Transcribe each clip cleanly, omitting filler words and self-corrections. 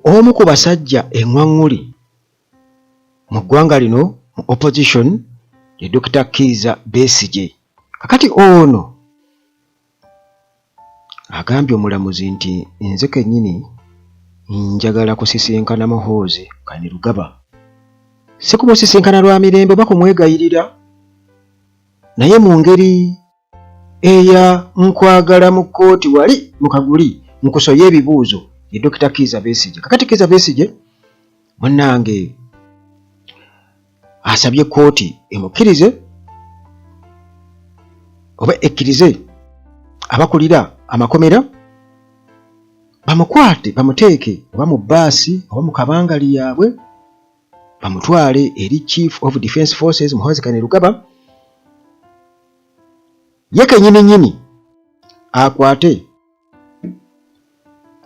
Omu ku basajja eŋŋwaŋŋuli mu ggwanga lino mu opposition ye Dokita Kiiza Besigye. Kakati ono agambye omulamuzi nti nze kennyini njagala kusisinkana Muhoozi Kainerugaba, si kumusisinkana lwa mirembe oba kumwegayirira naye mu ngeri eya nkwagala mu kkooti wali mu kaguli nkusoye ebibuuzo ye Dokita Kiiza Besigye. Kakati Kiiza Besigye munnange asabye kkooti emukkirize oba ekkirize abakulira amakomera bamukwate bamuteeke oba mu bbaasi oba mu kabangali yaabwe bamutwale eri Chief of Defence Forces Muhoozi Kainerugaba ye kenyini nyini akwate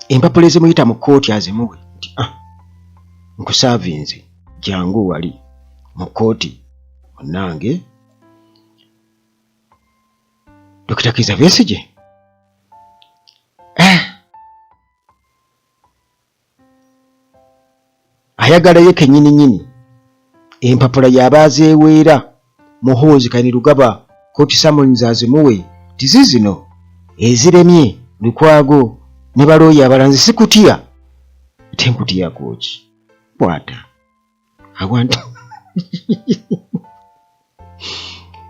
empapula ezimuyita mu kkooti azimuwe nti ah nkusaavinze jangu wali mu kkooti munnange Dokita Kiiza Besigye eh. Ayagala ye kennyini nnyini empapula y'aba azeeweera Muhoozi Kainerugaba court summons azimuwe nti ziizino eziremye Lukwago ne balooya abalala nze sikutya ate nkutyako ki kwata awantu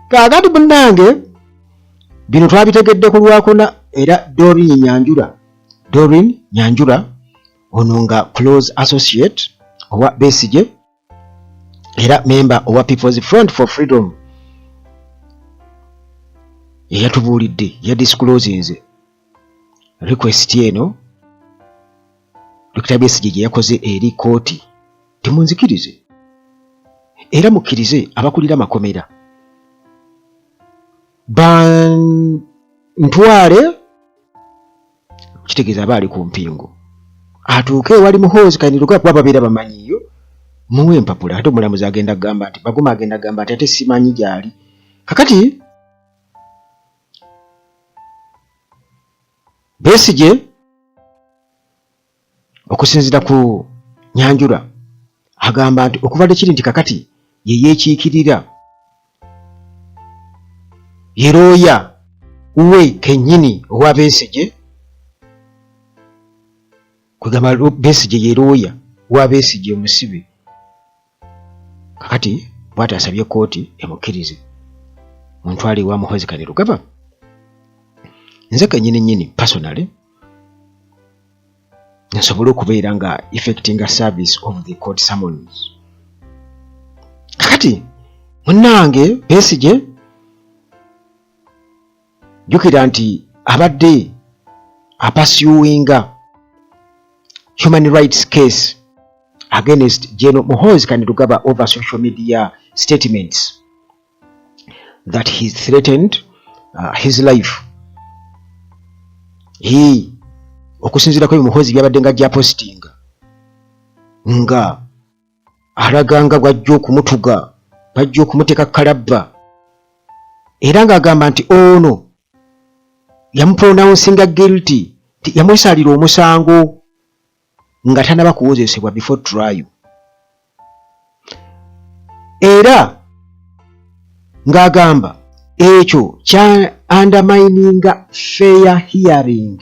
kaakati munnange bino twabitegedde ku lwakuna era Doreen Nyanjura Doreen Nyanjura ono nga close associate owa Besigye era member owa People's Front for Freedom yeyatubuulidde ya disclosinze request eno Dokita Besigye gye yakoze eri kkooti temunzikirize era mukkirize abakulira amakomera bantwale kitegeeza aba ali ku mpingu atuuke ewali Muhoozi Kainerugaba kuba babeera bamanyiiyo muwe empapula ate omulamuzi agenda kugamba nti Baguma agenda kugamba nti ate simanyi gyali kakati Besigye okusinziira ku Nyanjura agamba nti okuva lwe kiri nti kakati ye yeekiikirira ye looya we kennyini owa Besigye kwegamba Besigye ye looya wa Besigye omusibe Kakati bwati asabye kkooti emukkirize muntwale ewa Muhoozi Kainerugaba nze kenyini nyini personally nsobole okubeera nga effecting a service of the court summons. Kakati munnange Besigye jjukira nti abadde apursuinga human rights case against General Muhoozi Kainerugaba over social media statements that he threatened his life. He okusinziira ku ebyo Muhoozi byabadde nga ajja postinga nga alaga nga bw'ajja okumutuga bajja okumuteeka kalabba era ng'agamba nti ono yamupronouncing guilty nti yamwesalira omusango nga tanaba kuwozesebwa before trial era ng'agamba ekyo kya undermininga fair hearing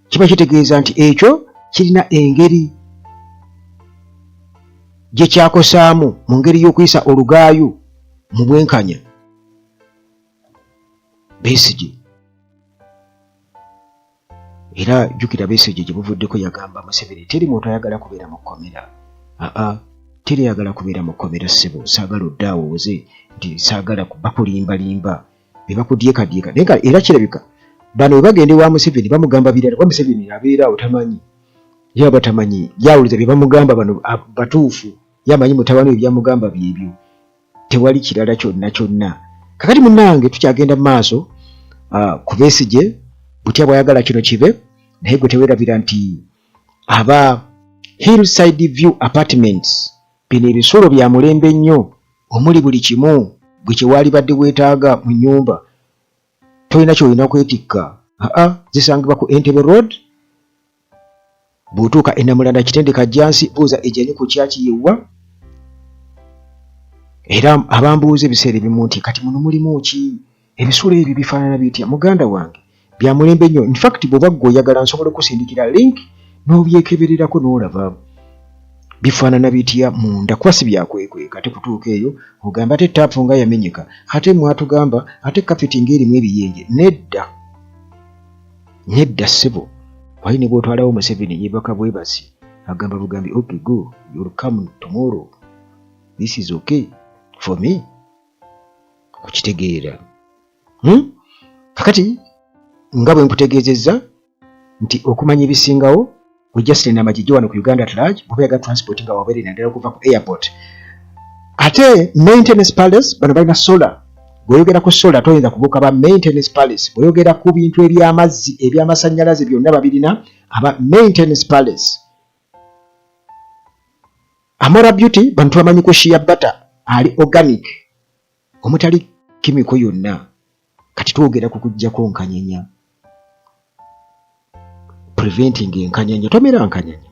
kiba kitegeeza nti ekyo kirina engeri gye kyakosaamu mu ngeri y'okuyisa olugaayu mu bwenkanya. Besigye era jjukira Besigye gye buvuddeko yagamba Museveni teri muntu ayagala kubeera mu kkomera aa teri ayagala kubeera mu kkomera ssebo saagala odde awo owoze nti saagala bakulimbalimba be bakudyekadyeka naye nga era kirabika bano bwe bagenda ewa Museveni bamugamba birala kuba Museveni abeera awo tamanyi ye aba tamanyi yawuliza bye bamugamba bano batuufu ye amanyi mutabani we byamugamba byebyo tewali kirala kyonna kyonna kakati munnange tukyagenda mu maaso ku Besigye butya bwayagala kino kibe naye gwe tewerabira nti aba Hillside View Apartments Bino ebisulo bya mulembe nnyo omuli buli kimu gwe kye waalibadde weetaaga mu nnyumba. Tolina ky'olina kwetikka. Aa zisangibwa ku Entebbe Road Bw'otuuka e Namulanda Kitende Kajjansi buuza Ejjanyi ku kyaki yewa era abambuuza ebiseera ebimu nti kati muno mulimu ki ebisulo ebyo bifaanana bitya muganda wange bya mulembe nnyo infact bw'oba ggwe oyagala nsobola okusindikira link n'obyekebererako n'olaba bifaanana bitya munda kuba si byakwekweka ate kutuuka eyo ogamba ate taapu nga yamenyeka ate mwatugamba ate kapeti ng'erimu ebiyenje nedda Nedda ssebo wali nebwotwalawo Museveni yebaka bwebasi agamba bugambi ok go you'll come tomorrow this is ok for me okitegeera hmm? Kakati nga bwe nkutegeezezza nti okumanya ebisingawo gwe Justin Namajije wano ku Uganda at large bw'oba oyagala transport nga wabeere naddala okuva ku airport ate maintenance palace bano balina solar bw'oyogera ku solar toyinza kubuuka ba maintenance palace bw'oyogera ku bintu eby'amazzi eby'amasannyalaze byonna babirina aba maintenance palace Amora Beauty bano tubamanyi ku shea butter ali organic omutali kimiko yonna kati twogera ku kujjako nkanyanya preventing enkanyanya tomera nkanyanya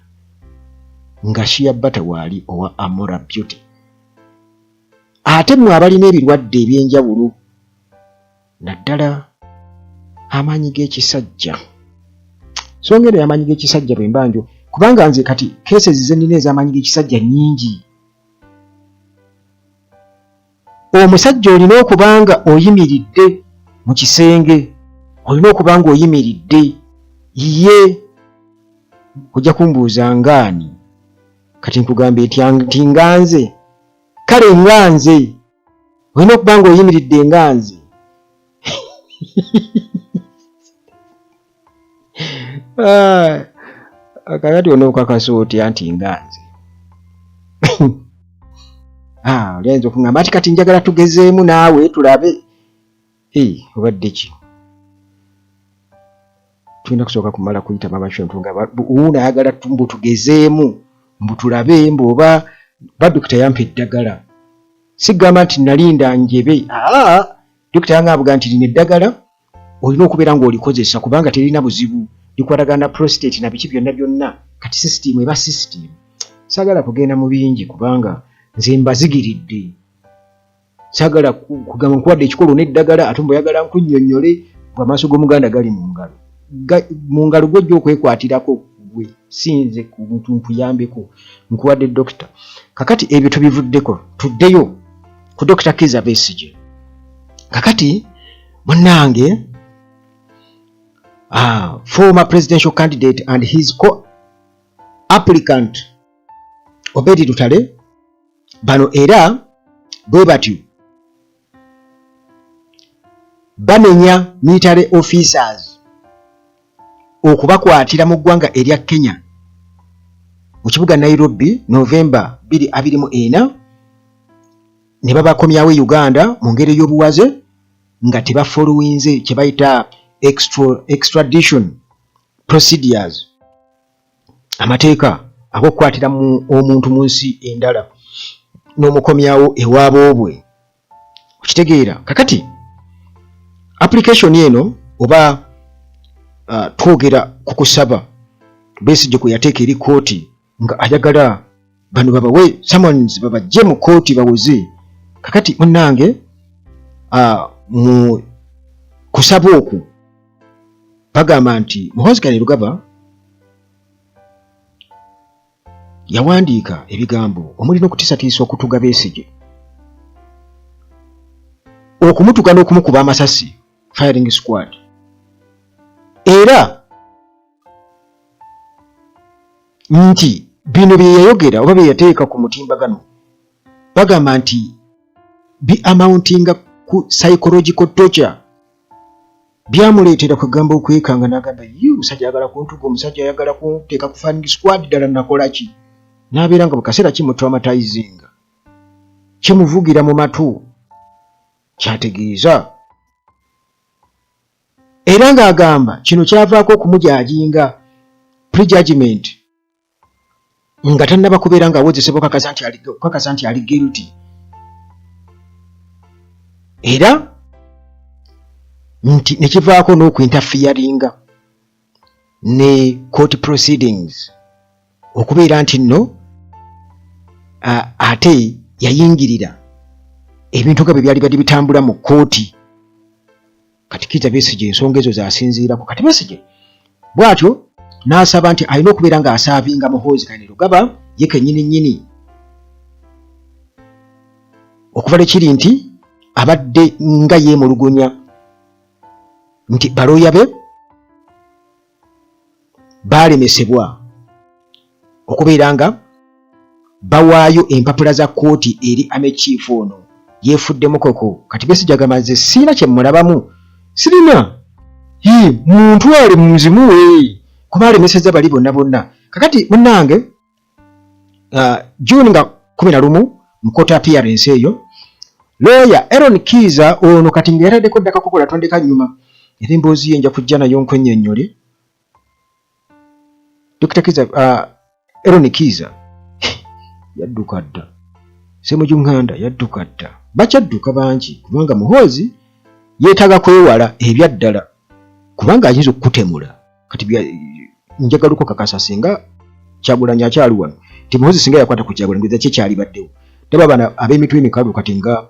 nga shea butter waali owa Amora Beauty ate mwe abalina ebirwadde eby'enjawulo naddala amaanyi g'ekisajja songa eno y'amaanyi g'ekisajja bwe mbanjo kubanga nze kati cases ze nnina ez'amaanyi g'ekisajja nnyingi omusajja olina okuba nga oyimiridde mu kisenge olina okuba nga oyimiridde ye ojja kumbuuza ngaani kati nkugambye nti nga nze kale nga nze olina okuba nga oyimiridde nga nze ah, kakati onookakasa otya nti nga nze ah, oli ayinza okungamba ati kati njagala tugezeemu naawe tulabe obadde ki tulina kusooka kumala kuyita mamasho nga wuuno ayagala mbu tugezeemu mbu tulabe mbu oba badokita yampa eddagala sigamba nti nalinda njebe aa dokita yangambuga nti lino eddagala olina okubeera ng'olikozesa kubanga terina buzibu likwatagana na prostate na biki byonna byonna kati system eba system sagala kugenda mu bingi kubanga nze mbazigiridde sagala kugamba nkuwadde ekikolo n'eddagala ate mbu oyagala nkunnyonnyole mbu amaaso g'omuganda gali mu ngalo mu ngalo gwojja okwekwatirako gwe si nze nkuyambeko nkuwadde dokita kakati ebyo tubivuddeko tuddeyo ku dokita Kizza Besigye kakati munnange former presidential candidate and his co applicant Obedi Lutale bano era bwe batyo banenya military officers okubakwatira mu ggwanga erya Kenya mu kibuga Nairobi November 2024 ne babakomyawo e Uganda mu ngeri ey'obuwaze nga tebafolowinze kye bayita extradition procedures amateeka ag'okukwatira omuntu mu nsi endala n'omukomyawo ewaboobwe okitegeera kakati application eno oba twogera ku kusaba Besigye kwe yateeka eri kkooti nga ayagala bano babawe summons babajje mu kkooti bawoze kakati munnange mu kusaba okwo bagamba nti Muhoozi Kainerugaba yawandiika ebigambo omuli n'okutisatiisa okutuga Besigye okumutuga n'okumukuba amasasi firing squad era nti bino bye yayogera oba bye yateeka ku mutimbagano bagamba nti bi amountinga ku psychological torture byamuleetera kwegamba okwekanga n'agamba ye omusajja ayagala kuntuga omusajja ayagala kunteeka ku firing squad ddala nakola ki n'abeera nga buli kaseera kimutraumatizinga kimuvugira mu matu kyategeeza era ng'agamba kino kyavaako okumujajinga prejudgment nga tannaba kubeera ng'awozesebwa okukakasa nti ali guilty era nti ne kivaako n'okuinterfearinga ne court proceedings. Okubeera nti nno ate yayingirira ebintu nga bwe byali badde bitambula mu kkooti. Kati Kiiza Besigye ensonga ezo zasinziirako. Kati Besigye bw'atyo n'asaba nti alina okubeera ng'asaavinga Muhoozi Kainerugaba ye kennyini nnyini, okuva lwe kiri nti abadde nga yeemulugunya nti balooya be baalemesebwa okubeera nga bawaayo empapula za kkooti eri army chief ono yeefudde mukoko. Kati Besigye agamba nze sirina kye mmulabamu, sirina muntwale munzimuwe kuba alemesezza bali bonna bonna. Kakati munnange June nga 11 mu court appearance eyo, lawyer Aaron Kiiza ono kati nga yataddeko dda kakokola tondeka nnyuma, era emboozi ye nja kujja nayo nkwennyonnyole. Dr. Kiiza, Aaron Kiiza yadduka dda, Ssemujju Nganda yadduka dda, bakyadduka bangi kubanga Muhoozi yeetaaga kwewala ebyaddala kubanga ayinza okukutemula. Kati njagala okukakasa singa Kyagulanyi akyali wano nti Muhoozi singa yakwata ku Kyagulanyi ndowooza ki ekyalibaddewo. Ndaba bano ab'emitwe emikalu kati nga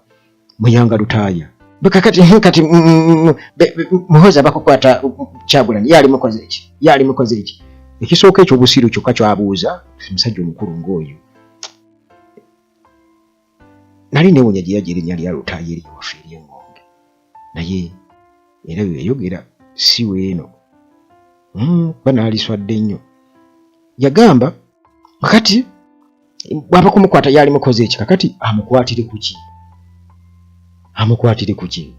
Muyanga Lutaaya kati kati Muhoozi abakukwata Kyagulanyi yali mukoze ki, yali mukoze ki? Ekisooka ekyobusiru kyokka kyabuuza omusajja omukulu ng'oyo. Nali neewunya gye yajja erinnya lya Lutaaya eri ewaffe ery'Engonge, naye era bye yayogera si weeno kuba naaliswadde nnyo. Yagamba kakati bw'aba kumukwata yali mukoze eki, kakati amukwatire ku ki? Amukwatire ku ki?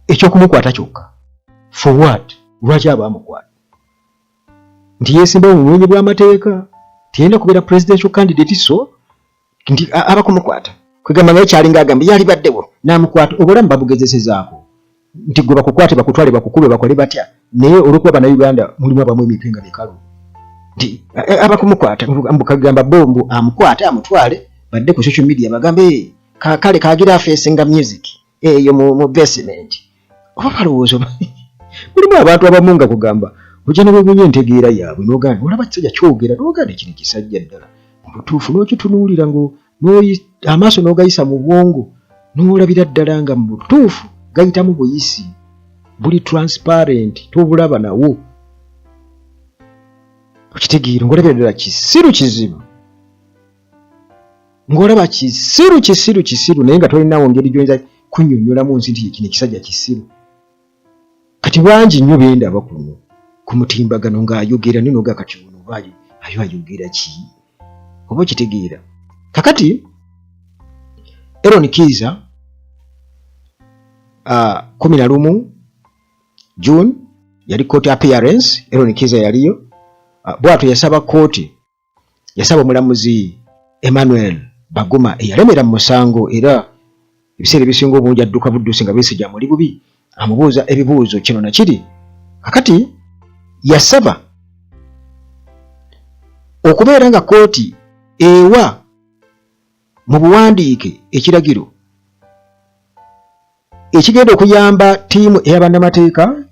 Eky'okumukwata kyokka for what? Lwaki aba amukwata? Nti yeesimbawo mu bumenyi bw'amateeka, tiyenda kubeera presidential candidate, so nti aba kumukwata kwegamba nga kyalinga agamba yalibaddewo n'amukwata. Obulamu babugezesezaako nti gwe bakukwate bakutwale bakukube bakole batya, naye olw'okuba Bannayuganda mulimu abamu emitwe nga mikalu nti aba kumukwata mbu kagamba bo mbu amukwate amutwale badde ku social media bagambe kale kagira afeesinga music eyo mu basement. Oba balowooza oba mulimu abantu abamu nga kugamba ojja ne weewuunya entegeera yaabwe n'ogamba olaba kisajja kyogera n'ogamba kino kisajja ddala mu butuufu n'okitunuulira amaaso n'ogayisa mu bwongo n'olabira ddala nga mu butuufu gayitamu buyisi buli transparent tobulaba nawo okitegeera ng'olabira ddala kisiru kizibu ng'olaba kisiru kisiru kisiru naye nga tolinawo ngeri gy'oyinza kunnyonnyolamu nsi nti kino ekisajja kisiru. Kati bangi nnyo bendaba kuno ku mutimbagano ng'ayogera naye noga kati ono oba ayo ayogera ki oba okitegeera. Kakati Aaron Kiiza 11 June yali court appearance, Aaron Kiiza yaliyo. Bw'atyo yasaba kkooti, yasaba omulamuzi Emmanuel Baguma eyalemera mu musango era ebiseera ebisinga obungi adduka buddusi nga Besigye amuli bubi amubuuza ebibuuzo kino na kiri. Kakati yasaba okubeera nga kkooti ewa mu buwandiike ekiragiro ekigenda okuyamba ttiimu eya bannamateeka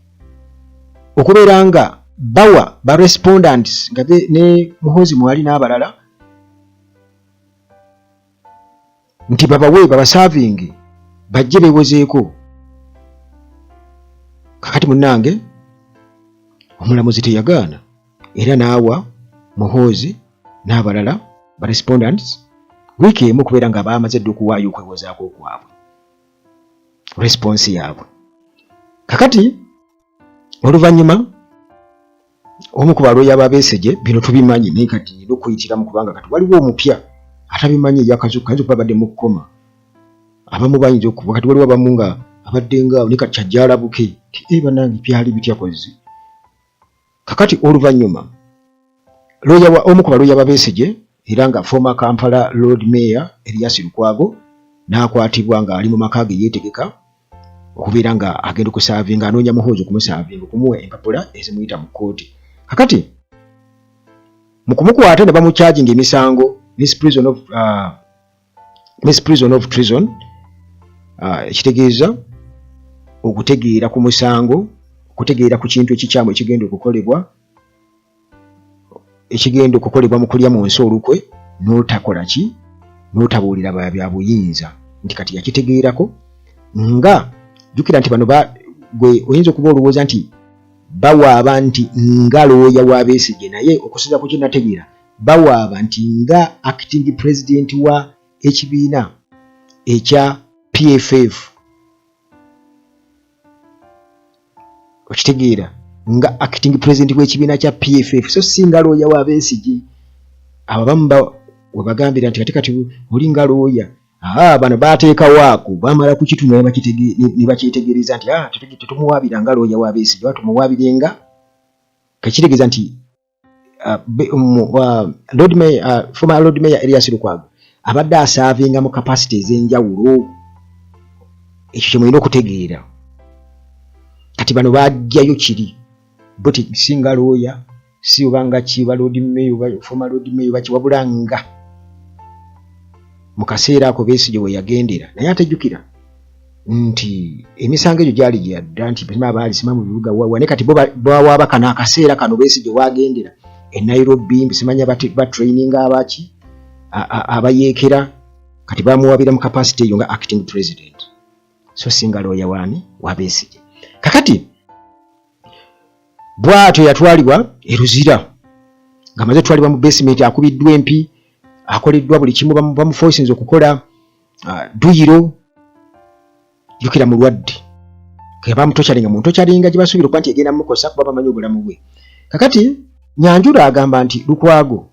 okubeera nga bawa ba respondents nga ne Muhoozi mwali n'abalala nti babawe babasaavinge bajje beewozeeko. Kakati munnange omulamuzi teyagaana era n'awa Muhoozi n'abalala ba respondents wiiki emu okubeera nga baamaze dda okuwaayo okwewozaako kwabwe, response yaabwe. Kakati oluvannyuma omu ku balooya ba Besigye, bino tubimanyi naye kati nina okuyitiramu kubanga kati waliwo omupya atabimanyi eyakazuukuka, ayinza okuba abadde mu kkoma, abamu bayinza okuba kati waliwo abamu nga abadde nga naye kati kyajja alabuke nti e bannange byali bitya kozi. Kakati oluvannyuma looya wa omu ku balooya ba Besigye era nga former Kampala Lord Mayor Erias Lukwago n'akwatibwa ng'ali mu maka ge yeetegeka okubeera nga agenda okusaavinga, anoonya Muhoozi okumusaavinga okumuwa empapula ezimuyita mu kkooti. Kakati mu kumukwata ne bamukyajinga emisango misprision of, misprision of treason, ekitegeeza okutegeera ku musango, okutegeera ku kintu ekikyamu ekigenda okukolebwa. ekigenda okukolebwa mu kulya mu nsi olukwe n'otakola ki n'otabuulira ba bya buyinza nti kati yakitegeerako nga jjukira nti bano gwe oyinza okuba olowooza nti bawaaba nti nga looya wa Besigye naye okusinza ku kyenategeera bawaaba nti nga acting president wa ekibiina ekya PFF okitegeera nga acting president w'ekibiina kya PFF so si nga looya wa Besigye abo abamu webagambira nti kati kati oli nga looya aa bano baateekawo ako bamala kukitunula ne bakyetegereza nti ah, tetumuwaabira nga looya wa Besigye oba tumuwaabire nga kekitegeeza nti Lord Mayor, former Lord Mayor Erias Lukwago abadde asaavinga mu capacity ez'enjawulo ekyo kye mulina okutegeera kati bano bajjayo kiri bo singa looya si oba nga ki oba Lord Mayor oba former Lord Mayor baki wabula nga mu kaseera ako Besigye we yagendera naye ate jjukira nti emisango egyo gyali gyadda nti sima baali sima mu bibuga wawa naye kati bo bawaaba kano akaseera kano Besigye wagendera e Nairobi simanya batraininga abaki abayeekera kati bamuwabira mu capacity eyo nga acting president so singa looya waani wa Besigye kakati bw'atyo yatwalibwa e Luzira ng'amaze otwalibwa mu basement akubiddwa empi akoleddwa buli kimu bamufosinze okukola dduyiro jjukira mulwadde bamutocalinga mu ntocalinga gye basuubira okuba nti egenda mukosa kuba bamanyi obulamu bwe kakati Nyanjura agamba nti Lukwago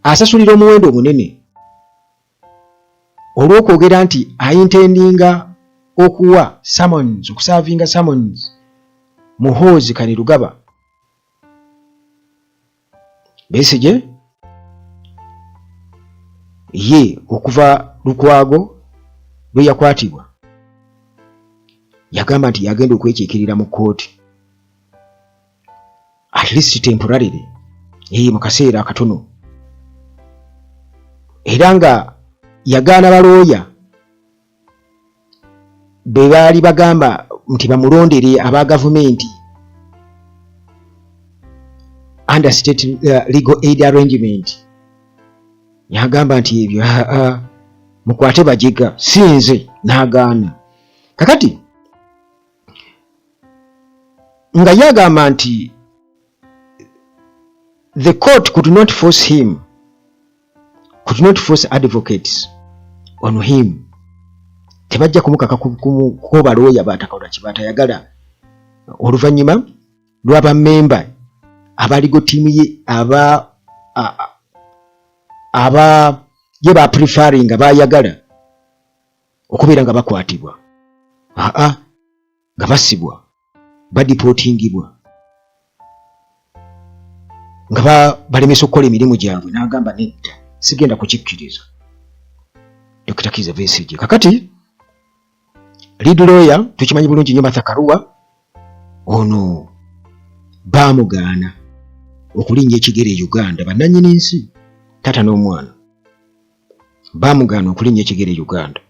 asasulira omuwendo omunene olw'okwogera nti ayintendinga okuwa summons okusavinga summons Muhoozi Kainerugaba Besigye ye okuva Lukwago lwe yakwatibwa yagamba nti yagenda okwekiikirira mu kkooti at least temporarily ee mu kaseera akatono era nga yagaana balooya be baali bagamba nti bamulondere aba gavumenti under state legal aid arrangement yagamba nti ebyo mukwate bajega si nze n'agaana kakati nga ye agamba nti the court could not force him could not force advocates on him tebajja kumukaka kuba looya batakaola kibatayagala oluvannyuma lw'abamemba abaligo ttiimu ye aba aba ye ba preferring bayagala okubeera nga bakwatibwa aa nga basibwa badipootingibwa nga balemesa okukola emirimu gyabwe n'agamba nedda sigenda kukikkiriza Dr. Kiza Besigye kakati lead lawyer tukimanyi bulungi nnyo Martha Karua ono baamugaana okulinnya ekigere e Uganda bannannyini nsi taata n'omwana baamugaana okulinnya ekigere e Uganda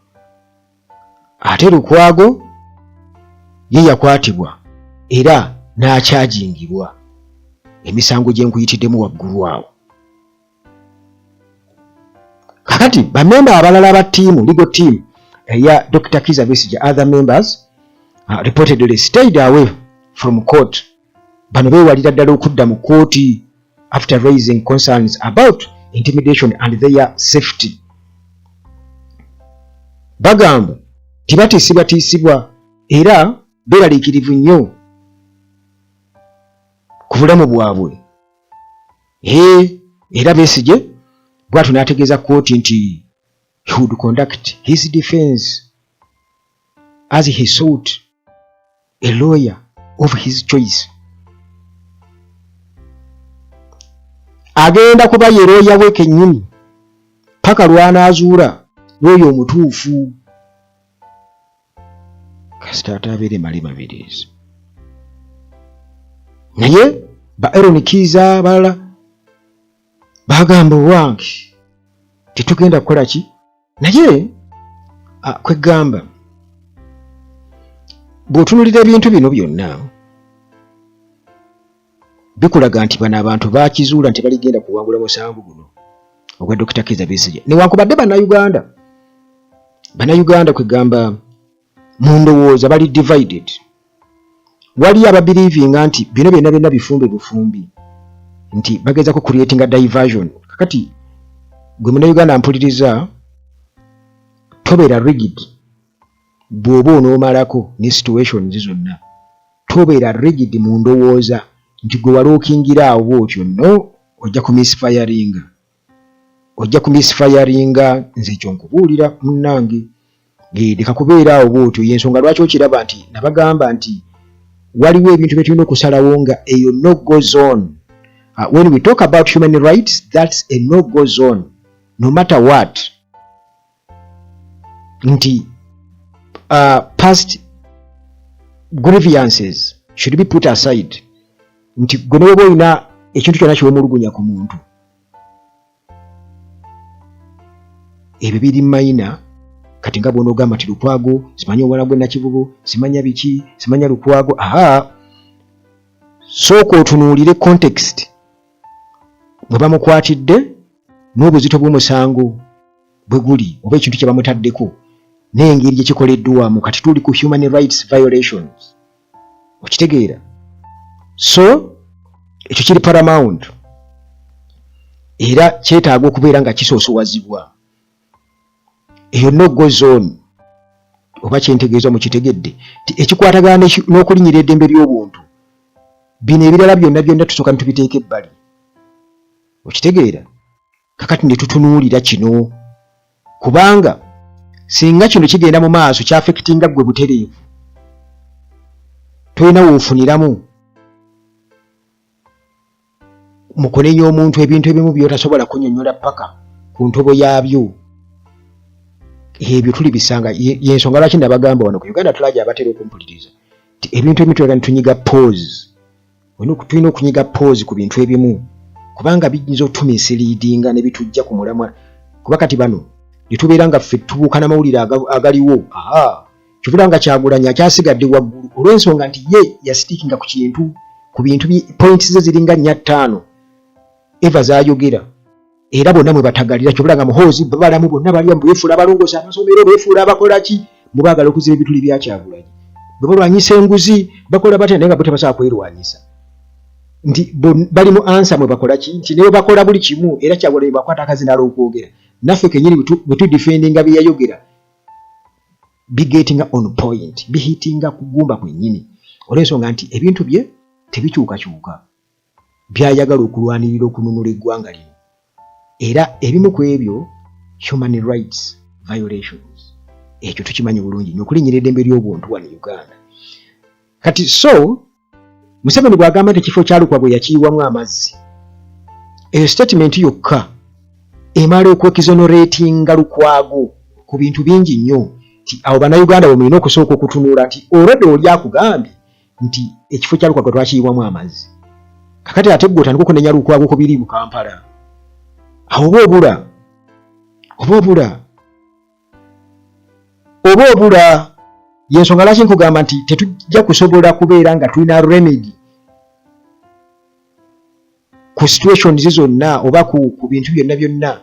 ate Lukwago ye yakwatibwa era n'akyajingibwa emisango gye nkuyitiddemu waggulu awo kakati bamemba abalala aba ttiimu legal team eya Dr. Kiza Besigye other members reportedly stayed away from court bano beewalira ddala okudda mu kkooti after raising concerns about intimidation and their safety bagamba tibatiisibwatiisibwa era beeraliikirivu nnyo ku bulamu bwabwe ee era Besigye bwatyo n'ategeeza kkooti nti he would conduct his defense as he sought a lawyer of his choice agenda kuba ye looya we kennyini paka lw'anaazuula lw'oyo omutuufu kasita ate abeere male mabiriizi naye ba Eron Kiiza abalala bagamba owange tetugenda kukola ki naye kwegamba bw'otunulira ebintu bino byonna Bikulaga nti bano abantu bakizuula nti baligenda kuwangula musango guno ogwa Dokita Kizza Besigye. Newankubadde Bannayuganda, Bannayuganda kwegamba mu ndowooza bali divided. Waliyo ababirivinga nti bino byonna byonna bifumbe bufumbi, nti bagezako creatinga diversion. Kakati gwe Munnayuganda mpuliriza, tobeera rigid bw'oba onoomalako ne situations zonna. Tobeera rigid mu ndowooza nti gwe walookingira awo bw'otyo. No, ojja ku misfiringa, ojja ku misfiringa. Nze ekyo nkubuulira munnange, leka kubeera awo bw'otyo. Yensonga lwaki okiraba nti nabagamba nti waliwo ebintu bye tulina okusalawo nga eyo no go zone. When we talk about human rights, that's a no go zone no matter what, nti past grievances should be put aside, nti gwe ne bw'oba olina ekintu kyonna ky'omulugunya ku muntu, ebyo biri mayina. Kati nga bw'onoogamba nti Lukwago simanya obwana gwe Nakivubo, simanya biki, simanya Lukwago, aha, sooka otunuulire context bwe bamukwatidde n'obuzito bw'omusango bwe guli oba ekintu kye bamutaddeko n'engeri gye kikoleddwamu. Kati tuli ku human rights violations, okitegeera? So ekyo kiri paramount era kyetaaga okubeera nga kisoosowazibwa. Eyo no go zone, oba kyentegeeza mukitegedde, nti ekikwatagana n'okulinnyira eddembe ly'obuntu, bino ebirala byonna byonna tusooka ne tubiteeka ebbali, okitegeera? Kakati ne tutunuulira kino, kubanga singa kino kigenda mu maaso kyaffectinga ggwe butereevu, tolina woofuniramu mu kunenya omuntu ebintu ebimu by'otasobola kunnyonnyola paka ku ntobo yaabyo. Ebyo tulibisanga. Yensonga lwaki nabagamba wano ku Uganda Tulaja, abatera okumpuliriza, nti ebintu ebimu tuleka netunyiga pause. Tulina okunyiga pause ku bintu ebimu kubanga biyinza otumisleadinga ne bitujja ku mulamwa. Kuba kati bano ne tubeera nga ffe tubuuka n'amawulire agaliwo. Aha, kyovula nga Kyagulanyi akyasigadde waggulu olw'ensonga nti ye yastickinga ku kintu, ku bintu, points ze ziringa nnya ttaano eva zayogera, era bonna mwe batagalira. Kyobula nga Muhoozi babalamu bonna bali beefuula abalongoosa amasomero, beefuula abakola ki, mubaagala okuziba ebituli bya Kyagulanyi. Bwe balwanyisa enguzi bakola batya, naye nga bo tebasobola kwerwanyisa, nti bali mu ansa mwe bakola ki, nti ne bakola buli kimu. Era Kyagulanyi bwakwata akazinala okwogera naffe kenyini bwe tudefendinga bye yayogera, bigetinga on point, bihitinga kugumba kwennyini, olw'ensonga nti ebintu bye tebikyukakyuka byayagala okulwanirira okununula eggwanga lino. Era ebimu ku ebyo human rights violations, ekyo tukimanyi bulungi nnyo, okulinnyira eddembe ly'obuntu wano Uganda. Kati so Museveni bw'agamba nti ekifo kya Lukwago yakiyiwamu amazzi, eyo statement yokka emala okwexoneratinga Lukwago ku bintu bingi nnyo, nti awo Bannayuganda bwe mulina okusooka okutunula nti olwedde oli akugambye nti ekifo kya Lukwago twakiyiwamu amazzi, kakati ate gwe otandika okunenya Lukwago ku biri mu Kampala, awo oba obula, oba obula, oba obula. Yensonga lwaki nkugamba nti tetujja kusobola kubeera nga tulina remedy ku situations zonna oba ku bintu byonna byonna,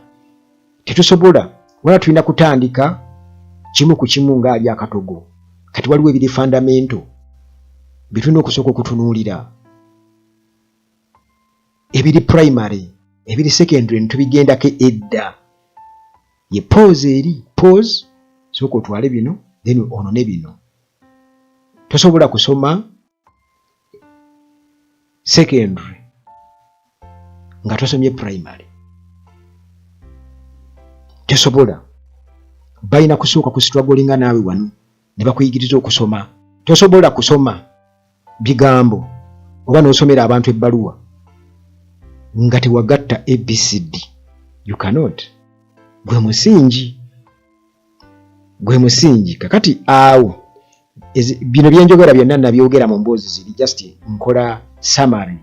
tetusobola. Wala tulina kutandika kimu ku kimu ng'ali akatogo. Kati waliwo ebiri fundamental bye tulina okusooka okutunuulira, ebiri primary, ebiri secondary netubigendako edda. Ye pause eri pause, sooka otwale bino, then onone bino. Tosobola kusoma secondary nga tosomye primary, tosobola. Balina kusooka kustrugglinga naawe wano ne bakuyigiriza okusoma. Tosobola kusoma bigambo oba n'osomera abantu ebbaluwa nga tewagatta ABCD, you cannot. Gwe musingi, gwe musingi. Kakati awo bino byenjogera byonna nabyogera mu mboozi ziri, just nkola summary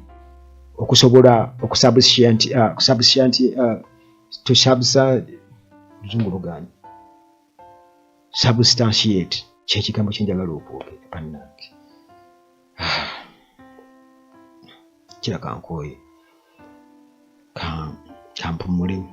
okusobola okusubstantiate, to subsa luzungu lugaanyi, substantiate kyekigambo kyenjagala okwogera bannange. Kiraka nkooye, kampumulemu.